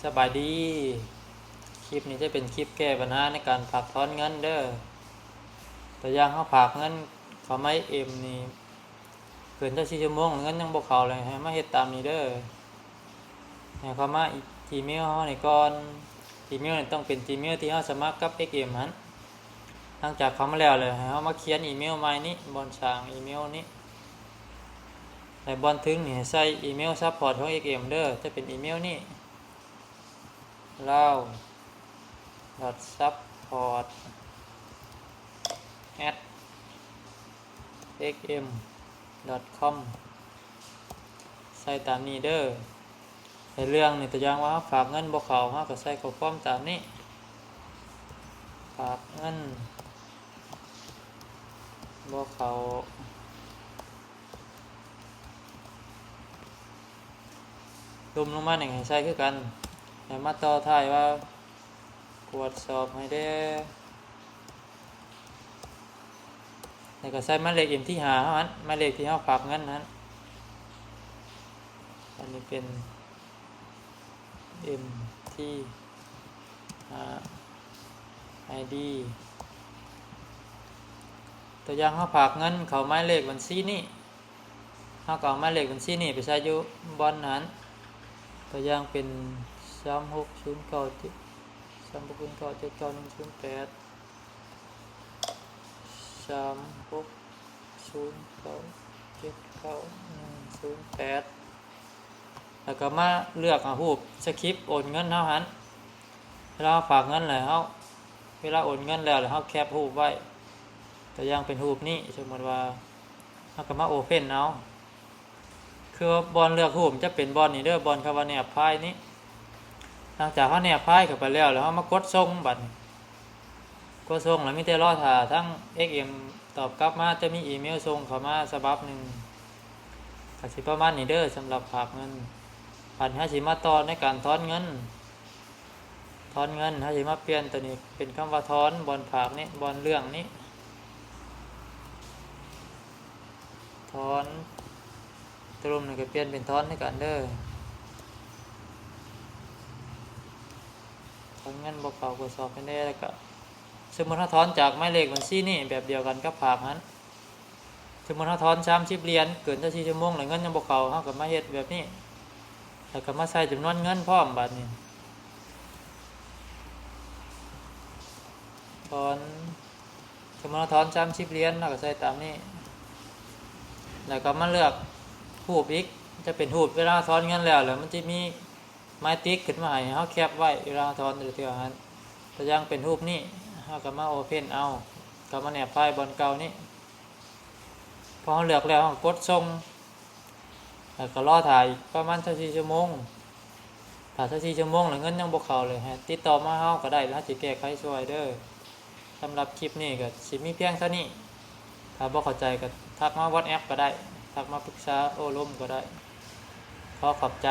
ສະບາຍດີ, ຄລິບນີ້ຈະເປັນຄລິບແກ້ບັນຫາໃນການຝາກຖອນເງິນເດີ້. ຕົວຢ່າງເຮົາຝາກເງິນເຂົ້າມາເອັມນີ້ ເກີນຊາວສີ່ຊົ່ວໂມງ ເງິນຍັງບໍ່ເຂົ້າເລີຍ, ໃຫ້ມາເຮັດຕາມນີ້ເດີ້. ໃຫ້ເຂົ້າມາອີເມວເຮົານີ້ກ່ອນ. ອີເມວນີ້ຕ້ອງເປັນອີເມວທີ່ເຮົາສະໝັກກັບເອັກເອັມຫັ້ນ. ຫຼັງຈາກເຂົ້າມາແລ້ວ ແລ້ວໃຫ້ເຮົາມາຂຽນອີເມວໃໝ່ນີ້, ບ່ອນສ້າງອີເມວນີ້ ແລະ ບ່ອນເທິງນີ້ໃຫ້ໃສ່ອີເມວຊັບພອດຂອງເອັກເອັມເດີ້, ຈະເປັນອີເມວນີ້ ລາວ ດອດ ຊັບພອດ ແອັດ ເອັກເອັມ ດອດ ຄອມ ໃສ່ຕາມນີ້ເດີ້. ໃນເລື່ອງນີ້ ຕົວຢ່າງວ່າເຮົາຝາກເງິນບໍ່ເຂົ້າ ເຮົາກໍໃສ່ຂໍ້ຄວາມຕາມນີ້ ຝາກເງິນບໍ່ເຂົ້າ. ລົມລົງມານີ້ໃຫ້ໃສ່ຄືກັນ ແລ້ວມາຕໍ່ທ້າຍວ່າ ກວດສອບໃຫ້ແດ່ ແລ້ວກໍໃສ່ໝາຍເລກເອັມທີຫ້າເຮົາຫັ້ນ, ໝາຍເລກທີ່ເຮົາຝາກເງິນຫັ້ນ. ອັນນີ້ເປັນເອັມທີຫ້າ ໄອດີ ຕົວຢ່າງເຮົາຝາກເງິນເຂົ້າໝາຍເລກບັນຊີນີ້ ເຮົາກໍເອົາໝາຍເລກບັນຊີນີ້ໄປໃສ່ຢູ່ບ່ອນຫັ້ນ. ຕົວຢ່າງເປັນ ສາມຫົກສູນເກົ້າເຈັດ ສາມຫົກສູນເກົ້າ ເຈັດເກົ້າໜຶ່ງສູນແປດ ສາມຫົກສູນເກົ້າ ເຈັດເກົ້າໜຶ່ງສູນແປດ ແລ້ວກໍມາເລືອກເອົາຮູບສະຄຣິບໂອນເງິນເຮົາຫັ້ນ. ເວລາເຮົາຝາກເງິນແລ້ວ ເຮົາ ເວລາໂອນເງິນແລ້ວ ແລ້ວເຮົາແຄັບຮູບໄວ້ ຕົວຢ່າງເປັນຮູບນີ້. ສົມມຸດວ່າ ເຮົາກໍມາໂອເພັນເອົາ ຄືວ່າບ່ອນເລືອກຮູບຈະເປັນບ່ອນນີ້ເດີ້, ບ່ອນຄຳວ່າແນບໄຟລ໌ນີ້. ຫຼັງຈາກເຮົາແນບໄຟລ໌ເຂົ້າໄປແລ້ວ ແລ້ວເຮົາມາກົດສົ່ງ. ບັດນີ້ກົດສົ່ງແລ້ວມີແຕ່ລໍຖ້າທາງເອັກເອັມຕອບກັບມາ, ຈະມີອີເມວສົ່ງເຂົ້າມາສະບັບໜຶ່ງ ກໍຊິປະມານນີ້ເດີ້ ສຳລັບຝາກເງິນ. ບັດນີ້ເຮົາຊິມາຕໍ່ໃນການຖອນເງິນ. ຖອນເງິນ ເຮົາຊິມາປ່ຽນຕົວນີ້ເປັນຄຳວ່າຖອນ ບ່ອນຝາກນີ້ ບ່ອນເລື່ອງນີ້ ຖອນ. ຕົວລຸ່ມນີ້ກໍປ່ຽນເປັນຖອນຄືກັນເດີ້. ຖອນເງິນບໍ່ເຂົ້າກວດສອບໃຫ້ແດ່. ແລ້ວກໍສົມມຸດເຮົາຖອນຈາກໝາຍເລກບັນຊີນີ້ ແບບດຽວກັນກັບຝາກຫັ້ນ. ສົມມຸດເຮົາຖອນສາມສິບຫຼຽນ ເກີນຊາວສີ່ຊົ່ວໂມງ ແລ້ວເງິນຍັງບໍ່ເຂົ້າ, ເຮົາກໍມາເຮັດແບບນີ້ ແລ້ວກໍມາໃສ່ຈຳນວນເງິນພ້ອມ. ບາດນີ້ຖອນ ສົມມຸດເຮົາຖອນສາມສິບຫຼຽນ ເຮົາກໍໃສ່ຕາມນີ້ ແລ້ວກໍມາເລືອກຮູບອີກ. ຈະເປັນຮູບເວລາຖອນເງິນແລ້ວ ແລ້ວມັນຈະມີໝາຍຕິກຂຶ້ນມາໃຫ້ເຮົາແຄັບໄວ້ເວລາເຮົາຖອນແຕ່ລະເທື່ອຫັ້ນ. ຕົວຢ່າງເປັນຮູບນີ້ ເຮົາກໍມາໂອເພັນເອົາ, ກໍມາແນບໄຟລ໌ບ່ອນເກົ່ານີ້. ພໍເຮົາເລືອກແລ້ວ ເຮົາກໍກົດສົ່ງ ແລ້ວກໍລໍຖ້າອີກປະມານຊາວສີ່ຊົ່ວໂມງ. ຖ້າຊາວສີ່ຊົ່ວໂມງແລ້ວເງິນຍັງບໍ່ເຂົ້າເລີຍ ໃຫ້ຕິດຕໍ່ມາຫາເຮົາກໍໄດ້ ແລ້ວເຮົາຊິແກ້ໄຂຊ່ວຍເດີ້. ສຳລັບຄລິບນີ້ກໍຊິມີພຽງເທົ່ານີ້. ຖ້າບໍ່ເຂົ້າໃຈກໍທັກມາວັອດແອັບກໍໄດ້, ທັກມາປຶກສາໂອ້ລົມກໍໄດ້. ຂໍຂອບໃຈ.